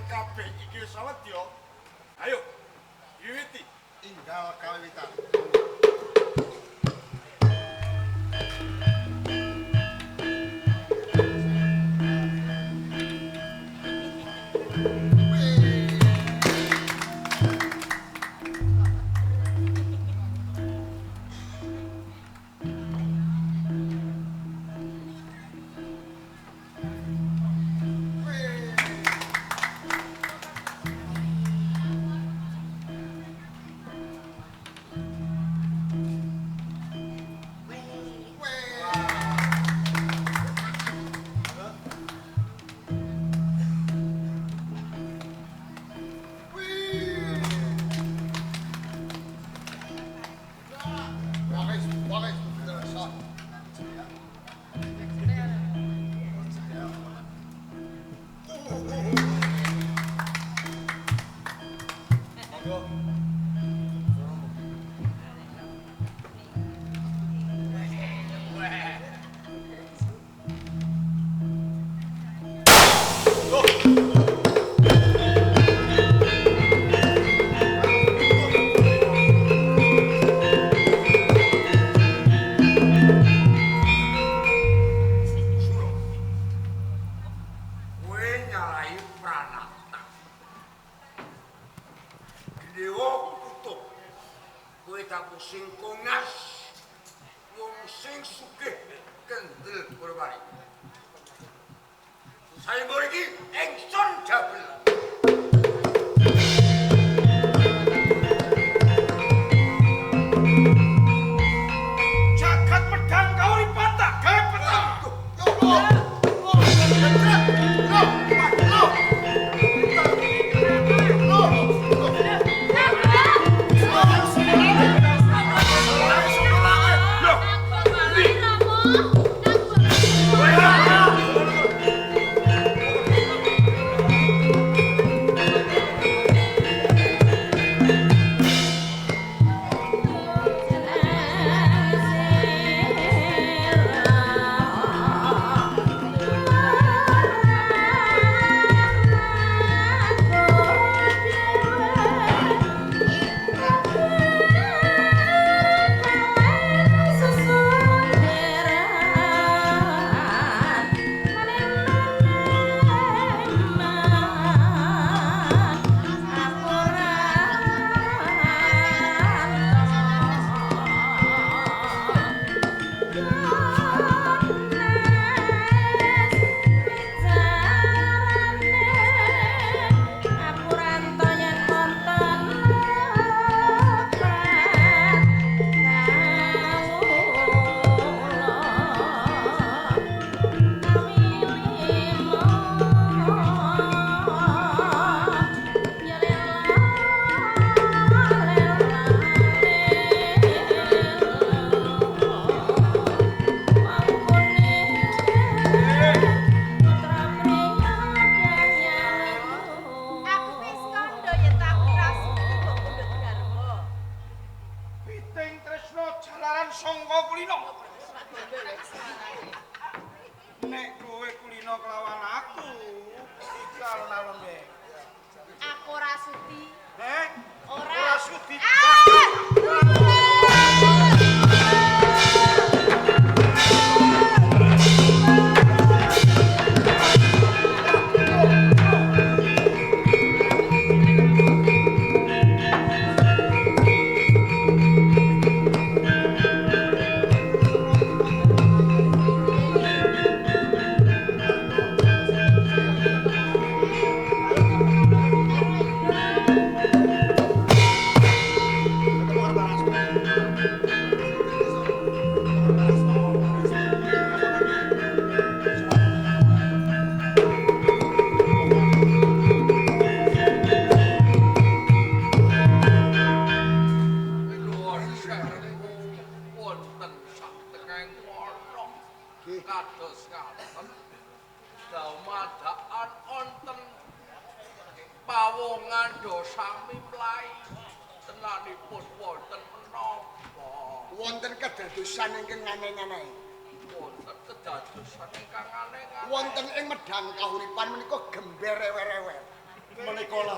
Kabeh iki wis sawedya. Ayo, wiwiti. Enggal kawiwitan.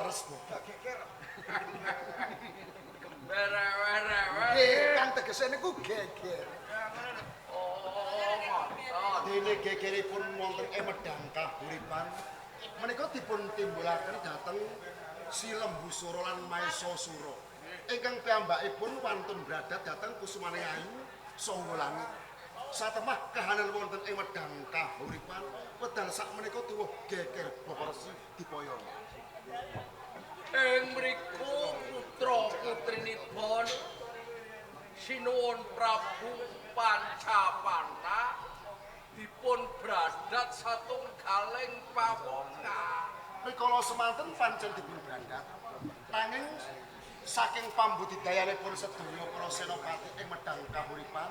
Leres Bapak. Geger. Werewerewe. Nggih, kang tegese niku geger. Oh, ngoten. Dene gegeripun wonten ing Medang Kahuripan menika dipun timbulaken dhateng Si Lembu Sura lan Maesa Sura. Ingkang piyambakipun wantun bradat dhateng Kusumaning Ayu saha langit. Satemah kahanan wonten ing Medang Kahuripan wedal sakmenika tuwuh geger Bapak Resi Dipayana. Ing mriku putra putrinipun Sinuwun Prabu Pancapana dipun bradat satunggaling pawongan. Rikala semanten pancen dipun brandhat. Nanging saking pambudidayanipun sedaya para senopati ing Medang Kahuripan,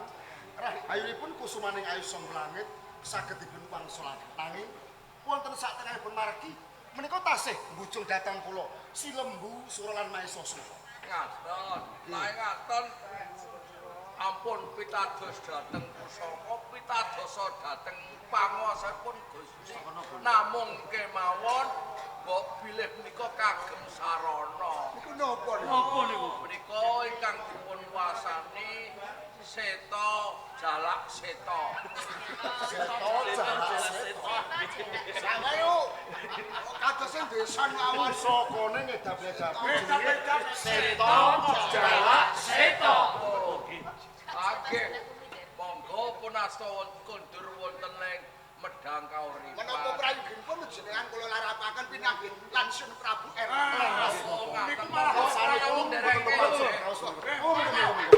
rahayunipun Kusumaning Ayu Sanga Langit saged dipun wangsulaken. Nanging wonten satengahipun margi menika tasih mbujung dhateng kula Si Lembu Sura lan Maesa Sura. Ngaten, lae ngaten ampun pitados dhateng pusaka, pitadosa dhateng panguwasipun Gusti. Namung kemawon mbok bilih menika kagem sarana. Niku napa niku? Napa niku? Menika ingkang dipun wasani Seta Jalak Seta. Seta Jalak Seta. Sawayu. Kadose desa ngawon. Pusakane ngedap-edapi jenenge Seta Jalak Seta. Nggih. Monggo pun asta kondur wonten ing Medang Kauripan. Menapa prayoginipun jenengan kula larapaken pinanggih lan Sun Prabu R. Oh, Niku malah ngaten. Nderek. Oh, monggo.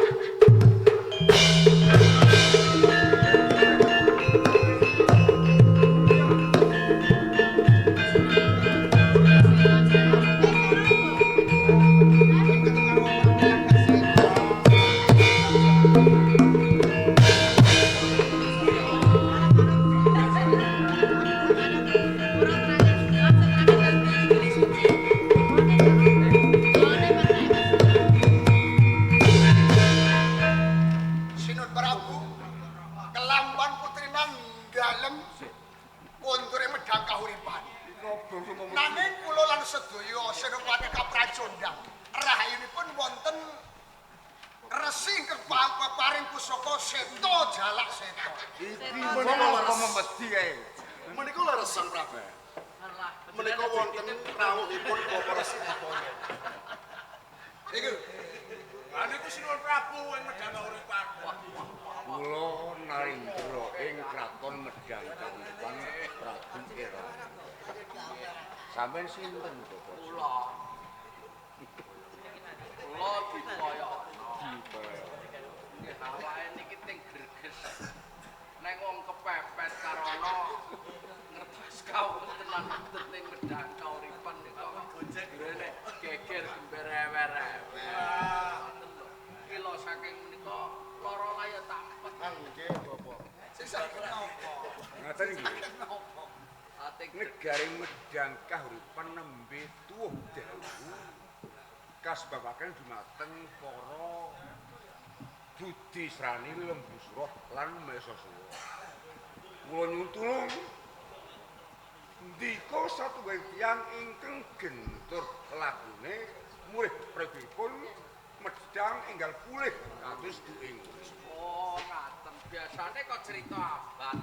Sinun Prabu kelampan putrinan dalem kondure Medang Kahuripan. Nanging kula lan sedaya senopati kapracondang rahayunipun wonten resi ingkang paring pusaka Seta Jalak Seta. Iki menika leres. Menika leres Sang Prabu. Menika wonten rawuhipun Bapak Resi Dipayana. Iku Lah niku Sinuwun Prabu ing Medang Kahuripan. Kula narindra ing kraton Medang Kahuripan Prabu Era. Sampeyan sinten Bapak? Kula. Kula Dipayana. Dipayana. Nggih awake niki ting greges. Neng wong kepepet karana ngertos kawontenan wonten ing Medang Kauripan nika rene geger gemberewer-ewer. Ngoten lho. Kila saking menika lara laya tampet. Nggih, Bapak. sing saged napa? Ngaten nggih. Saged napa? Ate Negari Medang Kahuripan nembe tuwuh dawuh kasebabaken dumateng para budi srani Lembu Sura lan Maesa Sura. Kula nyuwun tulung ndika satunggaling tiyang ingkang gentur lagune murih prebipun Medang enggal pulih kados duing. Oh, ngaten. Biasane kok cerita abad.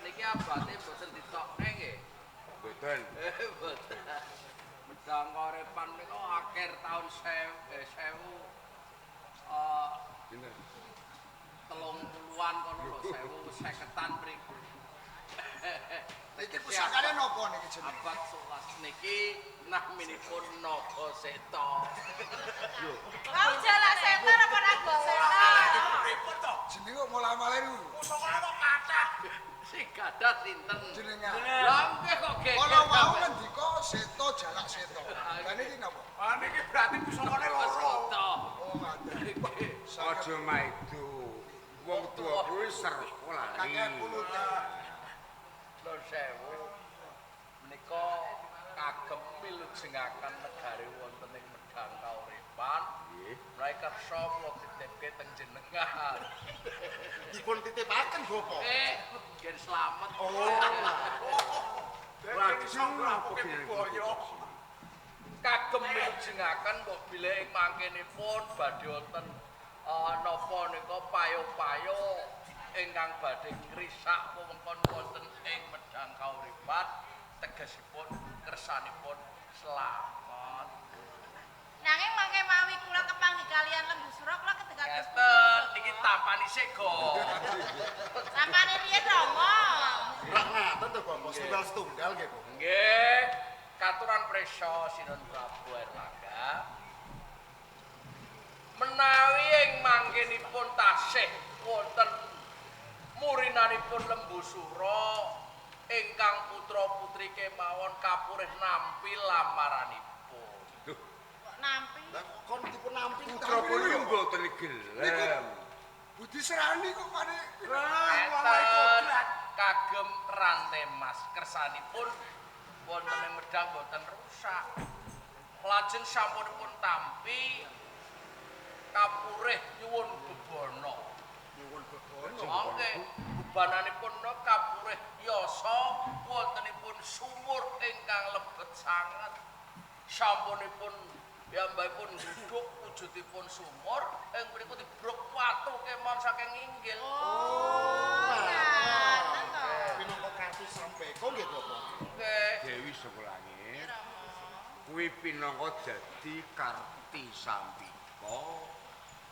Niki abate mboten ditokne nggih. Mboten. Mboten. Medang Kauripan niku akhir tahun 1000 Pinten? 30-an kono lho, 1050-an mriku. Niki pusakane napa niki jenenge? Abad 11 niki naminipun Naga Seta. Wau Jalak Seta apa Naga Seta? Pripun to? Jenenge kok molah-malih niku. Pusakane kok kathah. Sing gadah sinten? Jenengan. Lah nggih kok geger. Kala wau ngendika Seta Jalak Seta. Lah niki napa? Ah niki berarti pusakane loro. Seta. Oh ngaten. Aja maido. Wong tuwa kuwi serpa lali. Kakek pulute. Nuwun sewu. Menika kagem milujengaken negari wonten ing Medang Kauripan. Nggih. Menawi kersa kula titipke teng jenengan. Dipun titipaken Bapak. Gen slamet. Oh. Lajeng napa boyo. Kang Nglajengaken mbok bilih ing mangkenipun badhe wonten napa nika payo-payo ingkang badhe ngrisak wewengkon wonten ing Medang Kauripan tegesipun kersanipun slamet. Nanging mangke mawi kula kepanggih kalian Lembu Sura kula kedegados. Ngeten niki tampani sego. Tampani riyen Rama. Rak ngaten to Bapak, setunggal-setunggal nggih, Bu. Nggih. Katuran prisa Sinun Prabu Airlangga. Menawi ing mangkenipun tasih wonten murinanipun Lembu Sura ingkang putra-putri kemawon kapurih nampi lamaranipun. Kok nampi? Lah kon dipun nampi putra punika mboten gelem. Budi Serani kok pane Ngeten kagem rantai mas kersanipun wonten ing Medang mboten rusak. Lajeng sampunipun tampi kapurih nyuwun bebana. Nyuwun bebana. Oke, bebananipun kapurih yasa wontenipun sumur ingkang lebet sanget. Sampunipun piyambakipun duduk wujudipun sumur ing mriku dibruk watu kemawon saking inggil. Oh, ngaten to. Pinangka kartu sampeka nggih Bapak. Nggih. Dewi saka langit. Kuwi pinangka dadi karti sampika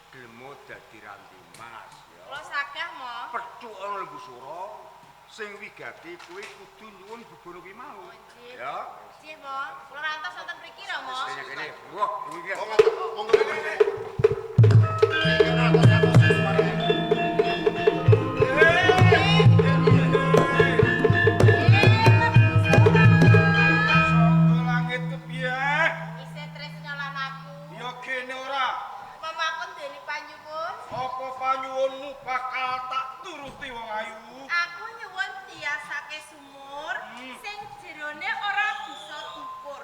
gelemo dadi ranti mas ya. Kula sagah mo. Pethuk ana Lembu Sura sing wigati kuwi kudu nyuwun bebana kuwi mau. Ya. Nggih, Mo. Kula rantos wonten mriki Rama. Kene kene. Wah, kuwi Oh, ngaten. Monggo kene. Ingkang atos-atos semuanya. Saka langit kepiye? Isih tresna lan aku. Ya kene ora. Mama aku ndeni panyuwun. Apa panyuwunmu bakal tak turuti wong ayu? Aku nyuwun tiasake sumur sing jerone ora bisa diukur.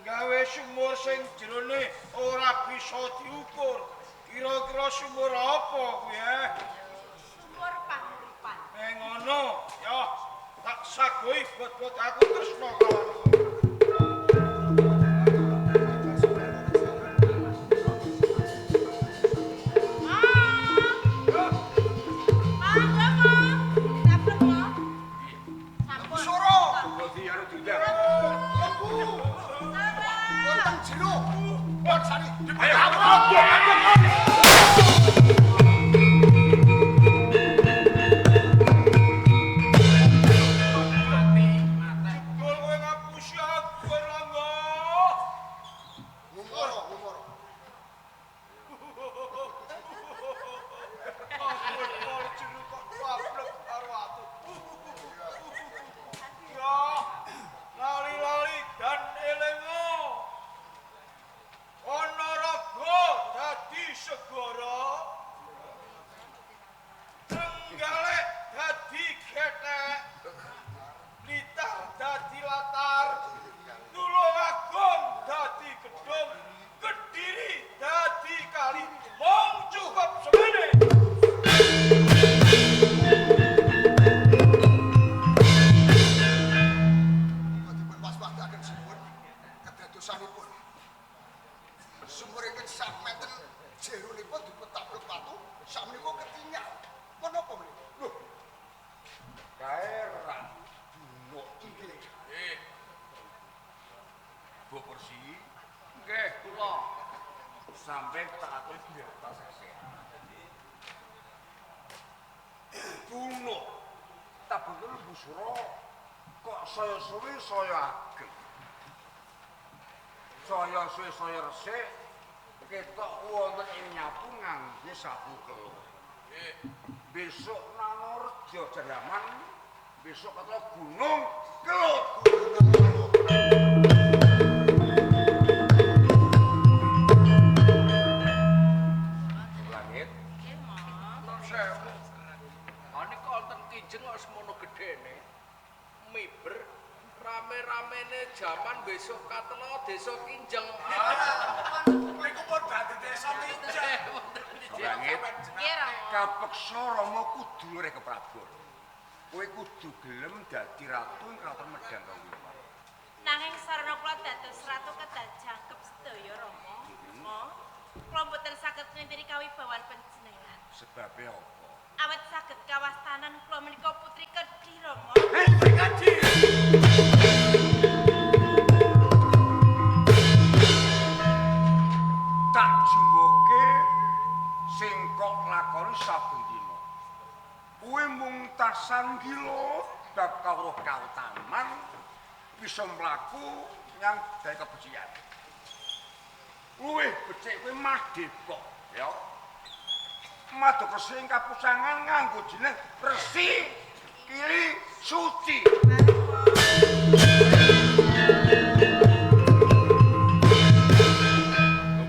Gawe sumur sing jerone ora bisa diukur. Kira-kira sumur apa kuwi? Sumur panguripan. Ngono, ya. Tak sagoi bot-bot aku tresna kawan. Mangga, Mo. Sampun, Mo. Sampun. Sura. Dadi anu diundang. Lembu. Wonten jero. Paksani. Ayo. Jebul kowe ngapusi aku Erlangga. Ngumoro, ngumoro. Aku pol jero kok pablek karo aku. Ya, lali-lali dan elingo. Ana raga dadi segara. Trenggalek dadi gethek. Blitar dadi latar. Tulungagung dadi gedung. Kediri dadi kali. Mung cukup semene. Dipun waspadaaken sipun kedadosanipun. Sumur ingkang sak meten jeronipun dipun tabruk watu sakmenika ketingal. Menapa menika? Lho, Kae rak dunuk inggih. Nggih, Bu Persi nggih kula. sampe tak aturi di atas seseh. Dunuk tabentul Lembu Sura kok saya suwe saya ageng. Saya suwe saya resik ketok wonten ing nyapu nganggo sapu kelo. Nggih. Besok Nanorejo Jalaman, besok kata Gunung Kelut. Langit Nggih, Mo. Nun sewu. Ah nika wonten kijeng kok semono gedene. Miber rame-ramene jaman besok katelo desa Kinjeng. Niku pun dadi desa Kinjeng. Langit Nggih, Rama. kapeksa Rama kudu lurih keprabon. Kowe kudu gelem dadi ratu ing kraton Medang Kawiwan. Nanging sarana kula dados ratu kedah jangkep sedaya. kula mboten saged nglintiri kawibawan panjenengan. Sebabe apa? Awit saged kawastanan kula menika putri Kedhi Rama. Putri Kedhi. Tak jumboke sing kok lakoni saben dina. Kuwi mung tasan gila bab kawruh kautaman bisa mlaku nyang gawe kebecikan. Luwih becik kuwi madhepok, ya. Madhep resi ing kapusangan nganggo jeneng Resi Kili Suci.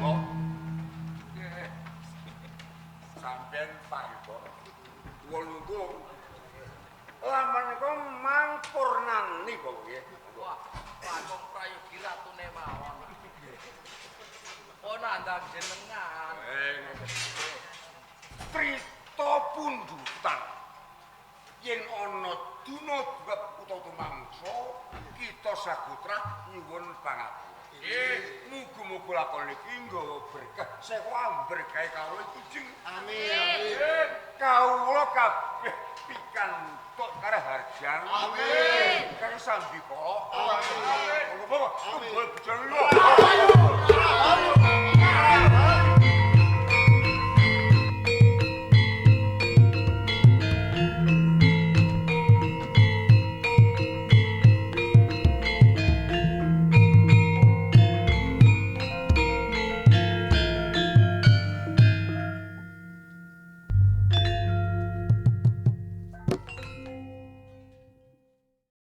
Lho, sampeyan paripurna. Kula nuwun. Lamun niku mangpurnani kok nggih. Wah, langkung prayogi ratune mawon. Oh nandang jenengan. Trita pundutan. Yen ana duna bab utawa tumangsa, kita sagotra nyuwun pangapura. Nggih, muga-muga lakon iki nggawa berkah sewu berkahe kawula iki. Amin. Amin. Kawula kabeh pikantuk karaharjan. Amin. Kang sambika. Amin. Monggo, monggo. Amin. Amin.